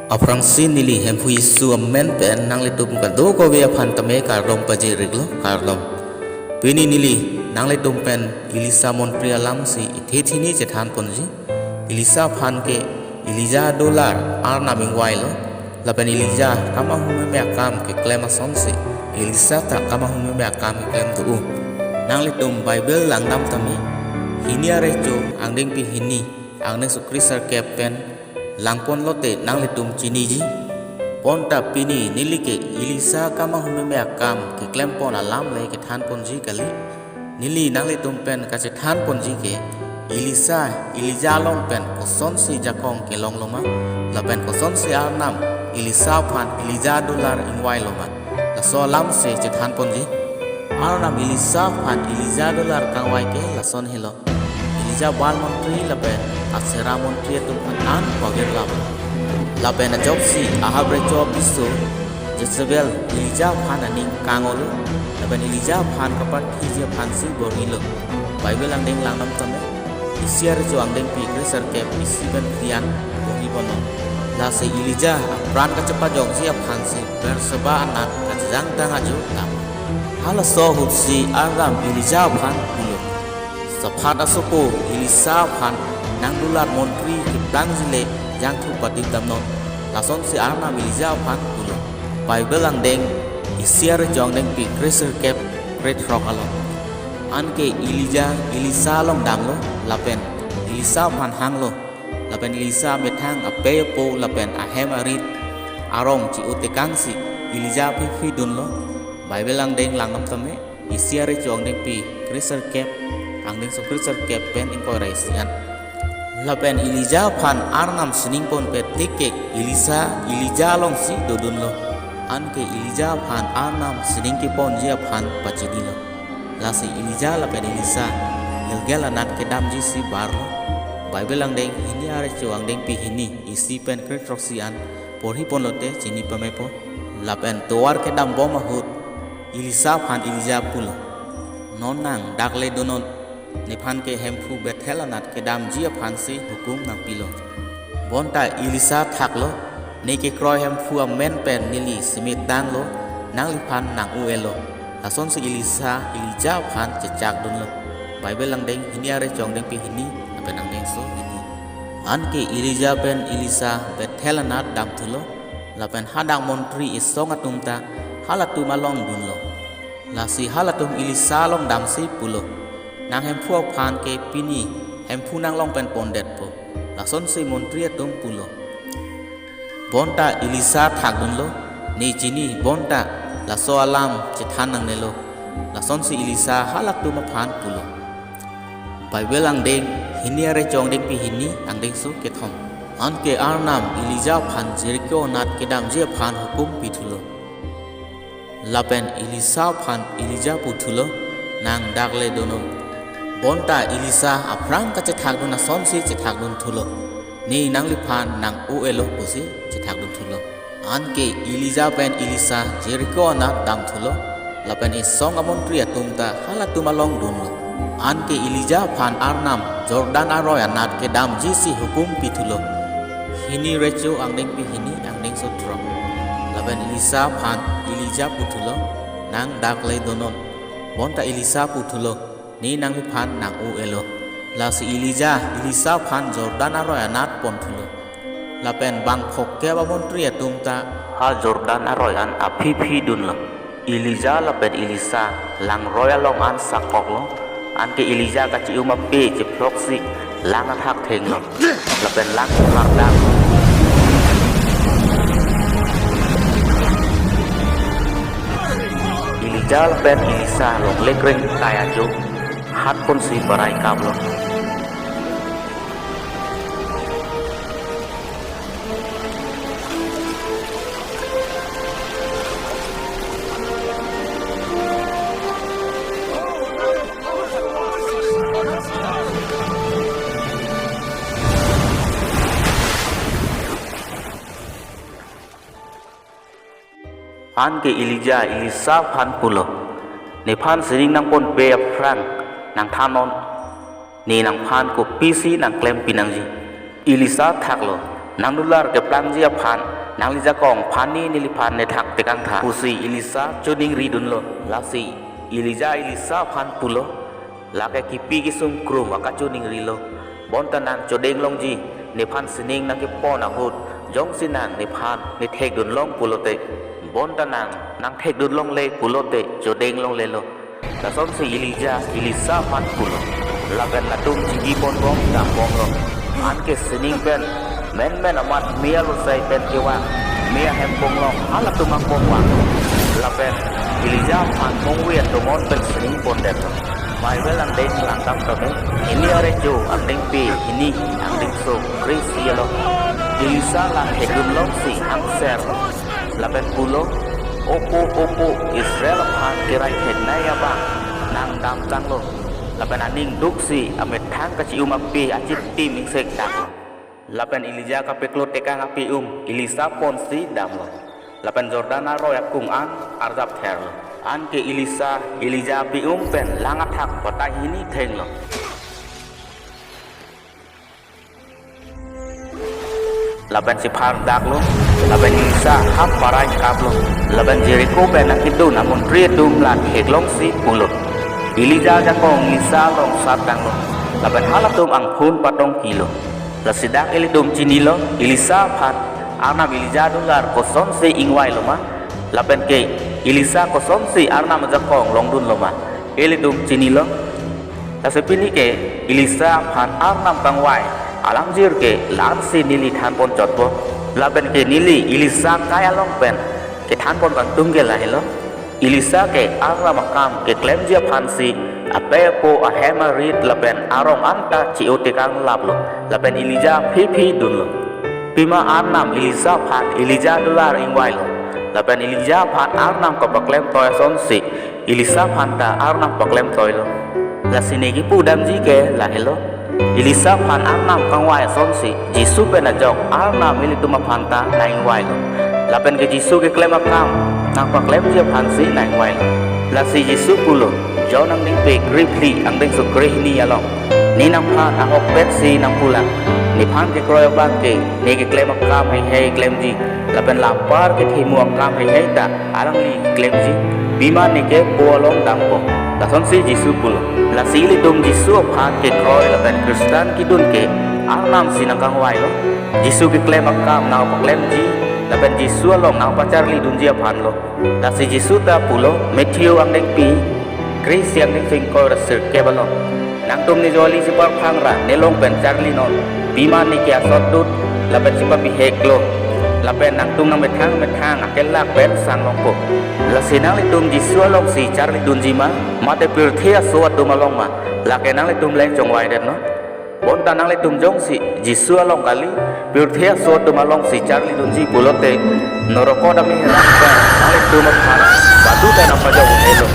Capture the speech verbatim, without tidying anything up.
Aphrangsi neli Hemphu Jisu amen pen nanglitum kadokave aphan tame kardom pajir-iklo, kardom. Pini neli nanglitum pen Elisha montri alamsi ithe thini chethan ponji. Elisha aphan ke Elijah dolar arnam ingvailo. Lapen Elijah kemahumeme akam keklem asonsi Elisha ta kemahumeme akam keklem do-o. Nanglitum Bible langdam tame. Hini arecho angdengpi hini, angdengso kre sirkep pen langponlote nanglitum chiniji. Bonta pini neli ke Elisha kemahumeme akam keklempon alam le kethan ponji kali. Neli nanglitum pen kachethan ponji ke Elisha Elijah along pen kosonsi jakong kelongloma, lapen kosonsi arnam Elisha aphan Elijah dolar ingvailoma, laso alamsi chethan ponji. Arnam Elisha aphan Elijah dolar kangvai ke lason helo. Elijah Baal montri lapen Asherah montri atum aphan an pavirlap. Lapen ajoksi Ahab recho apiso Jezebel Elijah aphan aning kangolo, lapen Elijah aphan kapathiji aphansi borhilo. Bible angdeng langdam tame. Isi arecho angdengpi kre sirkep isi pen phli an borhi ponlo. Lasi Elijah apran kachepajokji aphansi Beersheba anat kachejangtang ajo tang. Halaso ahutsi arnam Elijah aphan pulo, Shaphat asopo Elisha aphan nang dolar montri keplangji le jangthu pati damnon, lasonsi arnam Elijah aphan pulo. Bible angdeng isi arecho angdengpi kre sirkep krethrok along. Anke Elijah Elisha along damlo, lapen Elisha aphan hanglo, lapen Elisha amethang apei apo lapen ahem arit arong chi-o tekangsi Elijah aphi phi dunlo. Bible angdeng langdam tame. Isi arecho angdengpi kre sirkep, angdengso kre sirkep pen ingkoi ra isi an. Lapen Elijah aphan arnam sining ponpe tik ke Elisha Elijah alongsi dodunlo. Anke Elijah aphan arnam sining keponji aphan pachinilo. Lasi Elijah lapen Elisha Gilgal anat kedamjisi barlo. Bible angdeng hini arecho angdengpi hini isi pen krethroksi an porhi ponlote chini pamepo. Lapen tovar kedambom ahut Elisha aphan Elijah pulo, non nang dak le donon, nephan ke Hemphu Bethel anat kedamji aphansi hukum nangpilo. Bonta Elisha thaklo, ne kekroi Hemphu amen pen neli simit tanglo, nangliphan nang-o-elo. Lasonsi Elisha Elijah aphan chechak dunlo. Bible angdeng hini arecho angdengpi hini, lapen angdengso hini. Anke Elijah pen Elisha Bethel anat damthulo, lapen hadak montri isong atum ta halatum along dunlo. Lasi halatum Elisha along damsi pulo, nang Hemphu aphan ke pini Hemphu nanglong pen pondetpo. Lasonsi montri atum pulo. Bonta Elisha thakdunlo, ne chini bonta laso alam chethan nangnelo. Lasonsi Elisha halatum aphan pulo. Bible angdeng hini arecho angdengpi hini, angdengso kethom. Anke arnam Elijah aphan Jericho anat kedamji aphan hukum pithulo. Lapen Elisha aphan Elijah puthulo, nang dak le donon. Bonta Elisha aphrang kachethakdun asonsi chethakdunthulo, ne nangliphan nang-o-elo pusi chethakdunthulo. Anke Elijah pen Elisha Jericho anat damthulo, lapen isong amontri atum ta halatum along dunlo. Anke Elijah aphan arnam Jordan aroi anat kedamjisi hukum pithulo. Hini recho angdengpi hini, angdengso throk. Lapen Elisha aphan Elijah puthulo, nang dak le donon. Bonta Elisha puthulo, ne nangliphan nang-o-elo. Lasi Elijah Elisha aphan Jordan aroi anat ponthulo. Lapen bang phongkep amontri atum ta ha Jordan aroi an aphi phi dunlo. Elijah lapen Elisha langroi along an sakoklo. Anke Elijah kachi-um ape cheploksi lang athak thenglo, lapen lang kardang. Elijah lapen Elisha longle kreng kai ajo hat ponsi barai kaplo. Anke Elijah Elisha aphan pulo, nephan sining nangponpe aphrang nangthannon, ne nangphan kopisi nangklem pinangji. Elisha thaklo, nang dolar keplangji aphan Nangli jakong aphan ne neliphan nethak tekangtha pusi Elisa choningri dunlo. Lasi Elija Elisa aphan pulo, lake kipi kisung krum akachoningri lo. Bonta nang chodeng longji, nephan sining nangkepon ahut jongsi nang nephan nethek dunlong pulote, bonta nang nangthek dunlongle pulote chodeng longlelo. Lasonsi Elija Elisa aphan pulo. Lapen latum chingki ponbom dambomlo. Anke sining pen menmen amat me alosai pen kevang me ahem ponglong halatum angbong vang. Lapen Elija aphan mongve atomon pen sining pondetlo. Bible angdeng langdam tame, hini arejo angdengpi hini angdengso kre-isi along Elisa la thek dunlongsi angser lapen pulo, "Opo, opo, Israel aphan kerai theknei abang nang damtanglo." Lapen aning duksi amethang kachi-um ape achitim ingsekdaklo. Lapen Elija kapeklo tekang ape-um Elisa ponsi damlo. Lapen Jordan aroi akung an arjaptherlo. Anke Elisa Elija ape-um pen lang athak batai hini thenglo. Lapen chephar daklo, lapen Elisa hap parai kaplo, lapen Jeriko pen nangkedun amontri atum la theklongsi pulo, "Elija ajakong Elisa along sat tanglo." Lapen halatum angphun patongkilo. Lasi dak ilitum chinilo, Elisa aphan Arnam Elija adular kosonsi ingvailo ma, lapen ke Elisa kosonsi Arnam ajakong longdunlo ma, ilitum chinilo. Lasi pini ke Elisa aphan Arnam kangvai alangjir ke la-ansi neli thanpon chotpo. Lapen ke neli Elisa kai along pen kethanpon kangtung ke lahelo. Elisa ke Arnam akam keklemji aphansi apei apo, ahem arit lapen arong anta che-o tekang laplo. Lapen Elija aphi phi dunlo. Pima Arnam Elisa aphan Elija adular ingvailo. Lapen Elija aphan Arnam kapaklem toi asonsi Elisa aphan ta Arnam paklem toilo. Lasi ne kipu damji ke lahelo. Elisa aphan Arnam kangvai asonsi Jisu pen ajok Arnam ilitum aphan ta nang-ingvailo. Lapen ke Jisu keklem akam nangpaklemji aphansi nang-ingvailo. Lasi Jisu pulo, John angdengpi krephli angdengso krehini along, "Ne nangphan ahokpetsi nangpulang. Nephan kekroi abang ke ne keklem akam heihei klemji, lapen la apar kethemu akam heihei ta alangli klemji. Pima neke po along dampo." Lasonsi Jisu pulo. Lasi ilitum Jisu aphan kekroi lapen Khristan kedun ke Arnamsi nangkangvailo. Jisu keklem akam nangpaklemji lapen Jisu along nangpacharlidunji aphanlo. Lasi Jisu ta pulo, Matthew angdengpi kreisi angdengso ingkoi ra sirkep along, "Nangtum ne joli cheparphang ra nelong pen charlinon. Pima neke asot dut lapen chepabiheklo, lapen nangtum nangmethang methang akelak pen sanglongpo." Lasi nanglitum Jisu alongsi charlidunji ma, mate pirthe aso atum along ma, lake nanglitum le chongvaidetnon. Bonta nanglitum jongsi Jisu along kali, pirthe aso atum alongsi charlidunji pulote, norokot ameherak pen nanglitum aphan badu ta nangpajok un'elo.